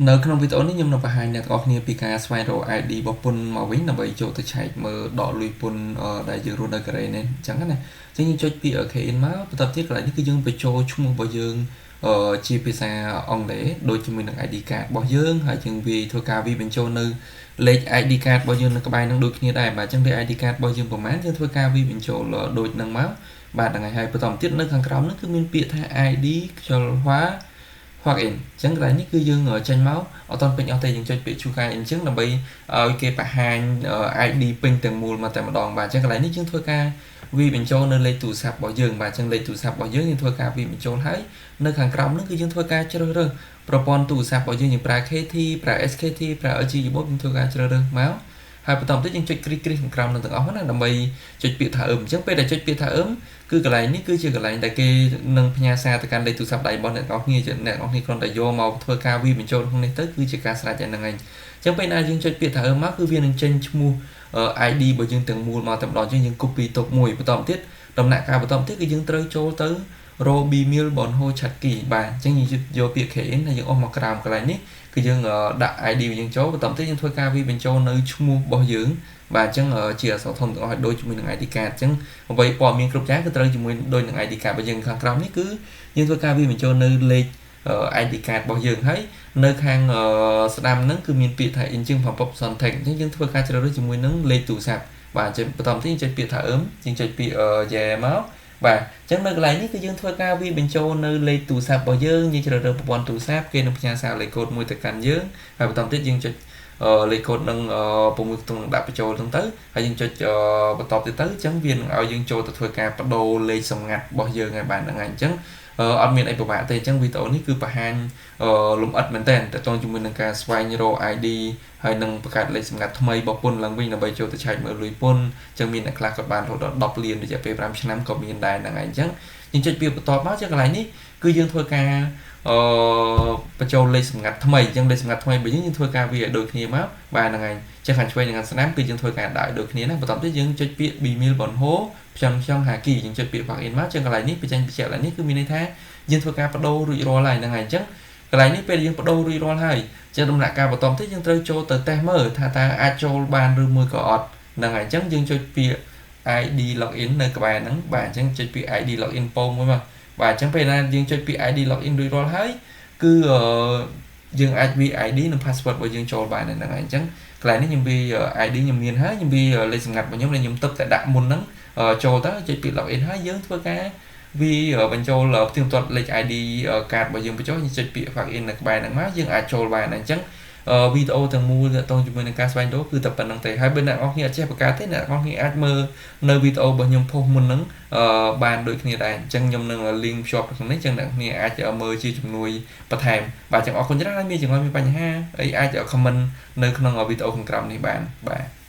នៅក្នុងវីដេអូនេះខ្ញុំនឹងបង្ហាញអ្នកទាំងអស់គ្នាពីការស្វែងរក ID របស់ពន្ធមកវិញដើម្បីចូលទៅឆែកមើលដកលុយពន្ធដែលយើងរស់នៅកូរ៉េនេះអញ្ចឹងណាអញ្ចឹងយើងចុចពី KN មកបន្ទាប់ទៀតកន្លែងនេះគឺយើងបញ្ចូលឈ្មោះរបស់យើងជាភាសាអង់គ្លេសដូចជាមួយនឹង ID card របស់យើងហើយយើងវាធ្វើការវាបញ្ចូលនៅលេខ ID card របស់យើងនៅក្បែរនឹងដូចគ្នាដែរបាទអញ្ចឹងលេខ ID card របស់យើងប្រហែលយើងធ្វើការវាបញ្ចូលដូចនឹងមកបាទហ្នឹងហើយហើយបន្តទៀតនៅខាងក្រោមនោះគឺមានពាក្យថា ID 결과 확인 អញ្ចឹងកន្លែងនេះគឺយើងចេញមកអត់ទាន់ពេញអស់ទេយើងចុចពាក្យ 추가 អញ្ចឹងដើម្បីឲ្យគេបង្ហាញ ID ពេញទាំងមូលមកតែម្ដងបាទអញ្ចឹងកន្លែងនេះយើងធ្វើការវាបញ្ចូលនៅលេខទូរស័ព្ទរបស់យើងបាទអញ្ចឹងលេខទូរស័ព្ទរបស់យើងយើងធ្វើការវាបញ្ចូលហើយនៅខាងក្រោមនោះគឺយើងធ្វើការជ្រើសរើសប្រព័ន្ធទូរស័ព្ទរបស់យើងយើងប្រើ KT ប្រើ SKT ប្រើ LG របស់យើងធ្វើការជ្រើសរើសមកហើយបន្តទៀតយើងចុចគ្រីសគ្រីសខាងក្រោមនឹងទាំងអស់ណាដើម្បីចុចពាក្យថាអឹមអញ្ចឹងពេលដែលចុចពាក្យថាអឹមគឺកន្លែងនេះគឺជាកន្លែងដែលគេនឹងផ្ញើសារទៅកាន់លេខទូរស័ព្ទដៃរបស់អ្នកទាំងអស់គ្នាអ្នកទាំងអស់គ្នាគ្រាន់តែយកមកធ្វើការវាបញ្ចូលក្នុងនេះទៅគឺជាការស្រេចតែហ្នឹងឯងអញ្ចឹងពេលណាយើងចុចពាក្យថាអឹមមកគឺវានឹងចេញឈ្មោះ ID របស់យើងទាំងមូលមកតែម្ដងអញ្ចឹងយើង copy ទុកមួយបន្តទៀតដំណាក់កាលបន្តទៀតគឺយើងត្រូវចូលទៅ រក 비밀번호 찾기 បាទអញ្ចឹងយើងយកពាក្យ KN ហើយយើងអស់មកក្រោមកន្លែងនេះគឺយើងដាក់ ID របស់យើងចូលបន្តទៀតយើងធ្វើការវាបញ្ចូលនៅឈ្មោះរបស់យើងបាទអញ្ចឹងជាអក្សរធំទាំងអស់ឲ្យដូចជាមួយនឹង ID card អញ្ចឹងអ្វីព័ត៌មានគ្រប់យ៉ាងគឺត្រូវជាមួយដូចនឹង ID card របស់យើងខាងក្រោមនេះគឺយើងធ្វើការវាបញ្ចូលនៅលេខ ID card របស់យើងហើយនៅខាងស្ដាំហ្នឹងគឺមានពាក្យថា 인증 방법 선택 អញ្ចឹងយើងធ្វើការជ្រើសរើសជាមួយនឹងលេខទូរស័ព្ទបាទអញ្ចឹងបន្តទៀតយើងចុចពាក្យថាអឹមយើងចុចពាក្យ yeah មកបាទអញ្ចឹងនៅកន្លែងនេះគឺយើងធ្វើការវាបញ្ចូលនៅលេខទូរស័ព្ទរបស់យើងយើងជ្រើសរើសប្រព័ន្ធទូរស័ព្ទគេនឹងផ្ញើសារលេខកូដមួយទៅកាន់យើងហើយបន្តទៀតយើងចុចលេខកូដនឹង6ខ្ទង់នឹងដាក់បញ្ចូលហ្នឹងទៅហើយយើងចុចបន្តទៀតទៅអញ្ចឹងវានឹងឲ្យយើងចូលទៅធ្វើការបដូរលេខសម្ងាត់របស់យើងឲ្យបានហ្នឹងហើយអញ្ចឹងអត់មានអីពិបាកទេអញ្ចឹងវីដេអូនេះគឺបង្ហាញលម្អិតមែនតើតទៅជាមួយនឹងការស្វែងរក ID ហើយនឹងបង្កើតលេខសម្ងាត់ថ្មីរបស់ពន្ធឡើងវិញដើម្បីចូលទៅឆែកមើលលុយពន្ធអញ្ចឹងមានអ្នកខ្លះគាត់បានរហូតដល់10លានរយៈពេល5ឆ្នាំក៏មានដែរហ្នឹងហើយអញ្ចឹងយើងចុចពីបន្ទាប់មកចឹងកន្លែងនេះគឺយើងធ្វើការអឺបញ្ចូលលេខសម្ងាត់ថ្មីអញ្ចឹងលេខសម្ងាត់ថ្មីរបស់យើងយើងធ្វើការវាឲ្យដូចគ្នាមកបាទហ្នឹងហើយអញ្ចឹងខាងឆ្វេងនិងខាងស្ដាំគឺយើងធ្វើការដាក់ឲ្យដូចគ្នាណាបន្ទាប់ទៀតយើងចុចពាក្យ 비밀번호 변경하기 យើងចុចពាក្យ 확인 មកអញ្ចឹងកន្លែងនេះបញ្ចេញបញ្ជាក់កន្លែងនេះគឺមានន័យថាយើងធ្វើការបដូររួចរាល់ហើយហ្នឹងហើយអញ្ចឹងកន្លែងនេះពេលយើងបដូររួចរាល់ហើយអញ្ចឹងដំណាក់កាលបន្តទៀតយើងត្រូវចូលទៅតេស្តមើលថាតើអាចចូលបានឬមួយក៏អត់ហ្នឹងហើយអញ្ចឹងយើងចុចពាក្យ ID login នៅក្បែរហ្នឹងបាទអញ្ចឹងចុចពាក្យ ID login ពងមួយមកបាទអញ្ចឹងពេលណាយើងចុចពាក្យ ID login រួចរាល់ហើយគឺយើងអាចវាយ ID និង password របស់យើងចូលបានហ្នឹងហើយអញ្ចឹងកន្លែងនេះខ្ញុំវាយ ID ខ្ញុំមានហើយខ្ញុំវាយលេខសម្ងាត់របស់ខ្ញុំដែលខ្ញុំទើបតែដាក់មុនហ្នឹងចូលទៅចុចពាក្យ login ហើយយើងធ្វើការវាបញ្ចូលផ្ទៀងផ្ទាត់លេខ ID កាតរបស់យើងបញ្ចូលយើងចុចពាក្យ 확인 នៅក្បែរហ្នឹងមកយើងអាចចូលបានអញ្ចឹងវីដេអូទាំងមូលទាក់ទងជាមួយនឹងការស្វែងរកគឺតែប៉ុណ្្នឹងទេហើយបើអ្នកនរគ្នាអត់ចេះបង្កើតទេអ្នកនរគ្នាអាចមើលនៅវីដេអូរបស់ខ្ញុំផុសមុនហ្នឹងបានដូចគ្នាដែរអញ្ចឹងខ្ញុំនឹង link ភ្ជាប់ក្នុងនេះអញ្ចឹងអ្នកនរគ្នាអាចមើលជាជំនួយបន្ថែមបាទអញ្ចឹងអរគុណច្រើនហើយមានចម្ងល់មានបញ្ហាអីអាច comment នៅក្នុងវីដេអូខាងក្រោមនេះបានបាទ។